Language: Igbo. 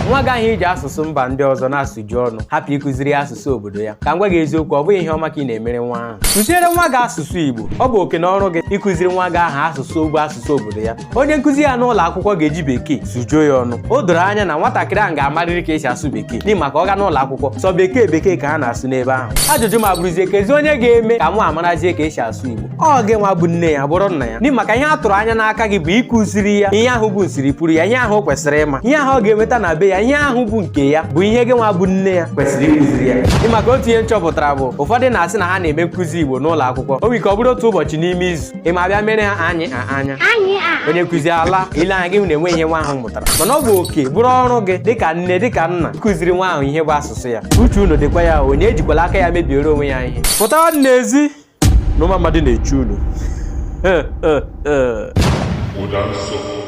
Nwa gị ahụ i ji asụsụ mba ndị ọzọ na-asụju ọnụ, hapụ ịkụziri ya asụsụ obodo ya, ka m gwa gị eziokwu, ọ bụghị ihe ọma ka ị na-emere nwa ahụ. Kụziere nwa gị asụsụ Igbo. Ọ bụ oke na ọrụ gị ịkụziri nwa gị ahụ asụsụ bụ asụsụ obodo ya. Onye nkụzi ya n'ụlọ akwụkwọ ga-eji bekee sụjuo ya ọnụ. O doro anya na nwatakịrị ahụ ga-amarịrị ka esi asụ bekee, n'ihi maka ọ gaa n'ụlọ akwụkwọ, sọ bekee bekee ka ha na-asụ n'ebe ahụ. Ajụjụ m abụrụzie, kezi onye ga-eme ka nwa amarazie ka esi asụ Igbo? Ọ gị nwa bụ nne ya, bụrụ nna ya, n'ihi maka ihe a tụrụ anya n'aka gị bụ ịkụziri ya ihe ahụ bụ nsiripụrụ ya, ihe ahụ o kwesịrị ịma, ihe ahụ ọ ga-enweta na be ya, ihe ahụ bụ nke ya, bụ ihe gị nwa bụ nne ya kwesịrị ịkụziri ya. N'ihi maka otu ihe m chọpụtara bụ, ụfọdụ na-asị na ha na-eme nkụzi Igbo n'ụlọ akwụkwọ. O nwere ike ọ bụrụ otu ụbọchị n'ime izu, ị ma bịa mere ha anyị anya onye nkụzi ala ile anya gị hụ na enweghị ihe nwa ahụ mụtara. Mana ọ bụ oke bụrụ ọrụ gị dịka nne, dịka nna, kụziri nwa ahụ ihe bụ asụsụ ya. Uche unu dịkwa ya. Onye ejikwala aka ya mebiere onwe ya ihe. Pụtawa n'ezi na ụmụ mmadụ na-eche unu. Ụda nsọ.